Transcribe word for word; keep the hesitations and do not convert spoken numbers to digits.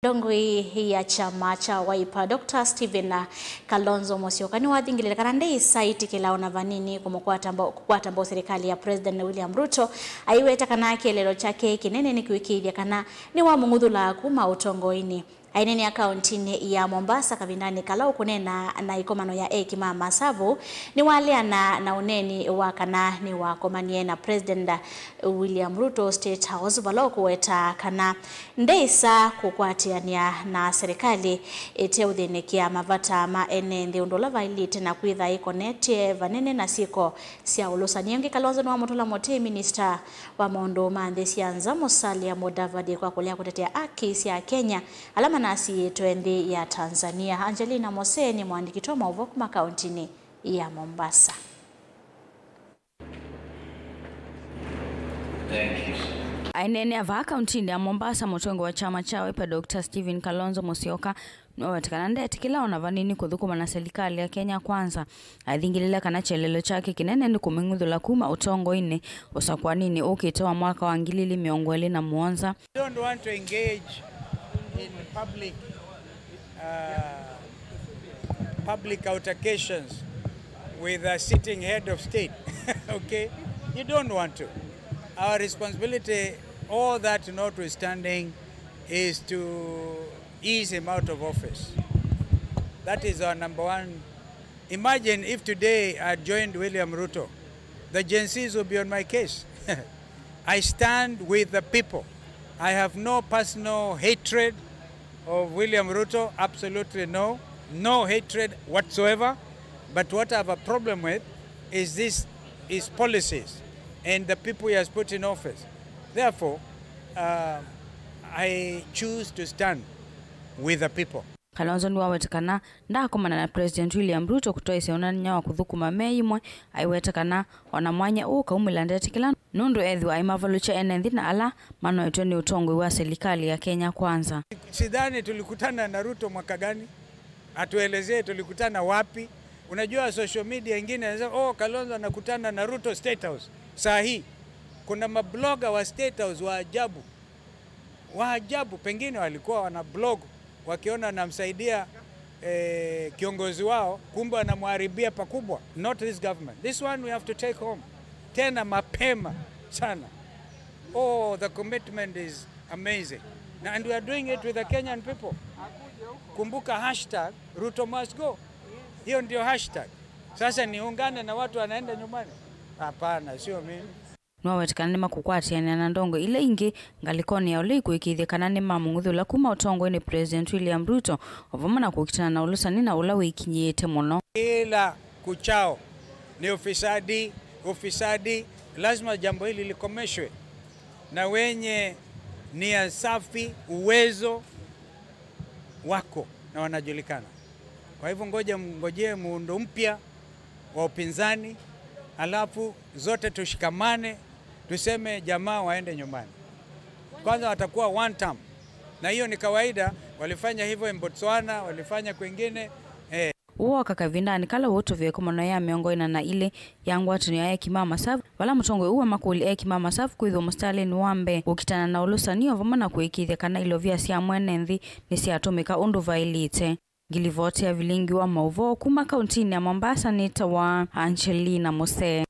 Ndongoi ya kyama kya Wiper, Doctor Stephen Kalonzo Musyoka, nĩwathingĩlĩle kana ndeĩsa ĩtĩkĩla ona vanini kũmũkwata mbo-, kũkwata mbau serikali ya President William Ruto, aiweta kana kĩeleelo kyake kĩnene nĩ kũĩkĩĩthya kana nĩwamũng'uthũla kuma ũtongoinĩ. Aineenea kauntinĩ ya Mombasa kavindanĩ kala ũkũneena na ĩkomano ya eki ma masavu, nĩwaleana na ũneeni wa kana nĩwakomanie na President William Ruto State House, vala ũkũweta kana ndeĩsa kũkwatĩanĩa na serikali ĩteũthĩnĩkĩa mavata ma ene nthĩ ũndũ ũla vaĩlĩte na kwĩtha ĩkonetye vanene na syĩko sya ũlũsani. Ĩngĩ, Kalonzo nĩwamũtũla mũtĩ minista wa maũndũ ma nthĩ sya nza Musalia Mudavadi kwa kũlea kũtetea aki sya Akenya ala manasiĩĩtwe nthĩ ya Tanzania. Angelina Mose nĩ mũandĩki witũ wa maũvoo kuma kauntinĩ ya Mombasa. Thank you, sir. Aineenea vaa kauntinĩ ya Mombasa, mũtongoi wa kyama kya Wiper Doctor Stephen Kalonzo Musyoka nĩwaweta kana ndetĩkĩla ona vanini kũthũkũma na serikali ya Kenya Kwanza. Athingĩlĩle kana kyelelo kyake kĩnene nĩ kũmĩng'uthũla kuma ũtongoinĩ ũsakũaninĩ ũkĩte wa mwaka wa ngili ili mĩongo ĩlĩ na mũonza. You don't want to engage in public, uh, public altercations with a sitting head of state. Okay? You don't want to. Our responsibility, all that notwithstanding, is to ease him out of office. That is our number one. Imagine if today I joined William Ruto, the Gen Zs will be on my case. I stand with the people. I have no personal hatred of William Ruto, absolutely no, no hatred whatsoever. But what I have a problem with is this, his policies and the people he has put in office. Therefore, uh, I choose to stand with the people. Kalonzo nĩwaweta kana ndaakomana na President William Ruto kũtwaĩsya ũnany'a wa kũthũkũma me imwe, aiweta kana ona mwanya ũũ kaumĩla ndetĩkĩla nũndũ ethĩwa aimavalũkya ene nthĩ na ala manoetwe nĩ ũtongoi wa serikali ya Kenya Kwanza. Sidhani tulikutana na Ruto mwaka gani? Atuelezee tulikutana wapi? Unajua social media ingine inasema, "Oh, Kalonzo anakutana na Ruto State House." Saa hii kuna mabloga wa State House wa ajabu. Wa ajabu, pengine walikuwa wana blog wakiona anamsaidia eh, kiongozi wao, kumbe anamharibia pakubwa. Not this government. This one we have to take home. Tena mapema sana. Oh, the commitment is amazing. Na, and we are doing it with the Kenyan people. Kumbuka hashtag Ruto must go. Hiyo ndio hashtag. Sasa niungane na watu wanaenda nyumbani? Hapana, sio mimi. Nĩwaweta kana nĩmakũkwatĩanĩa na ndongo ila ingĩ ngalĩkonĩ ya ũla ikũĩkĩĩthya kana nĩmamũng'uthũla kuma ũtongoinĩ President William Ruto, o vamwe na kũkitana na ũlũsani na ũla wĩkinyĩĩte mũno. Kila kuchao ni ufisadi, ufisadi. Lazima jambo hili likomeshwe na wenye nia safi, uwezo wako na wanajulikana. Kwa hivyo ngoja, ngojee muundo mpya wa upinzani, alafu zote tushikamane, tuseme jamaa waende nyumbani. Kwanza watakuwa one term. Na hiyo ni kawaida, walifanya hivyo in Botswana, walifanya kwingine, eh. Ũũ woka kavindanĩ kala ũũtũvĩa ĩkomano ya mĩongo ĩna na ilĩ ya ngwatanĩo ya eki ma masavu, vala mũtongoi ũũ amakũlya eki ma masavu kwĩthĩwa mũsitalĩnĩ wa mbee kũkitana na ũlũsani o vamwe na kũĩkĩĩthya kana ilovia sya mwene nthĩ nĩsyatũmĩka ũndũ vaĩlĩte. Ngilivoti ya vilingi wa maũvoo kuma kauntinĩ ya Mombasa nĩtawa Angelina Mose.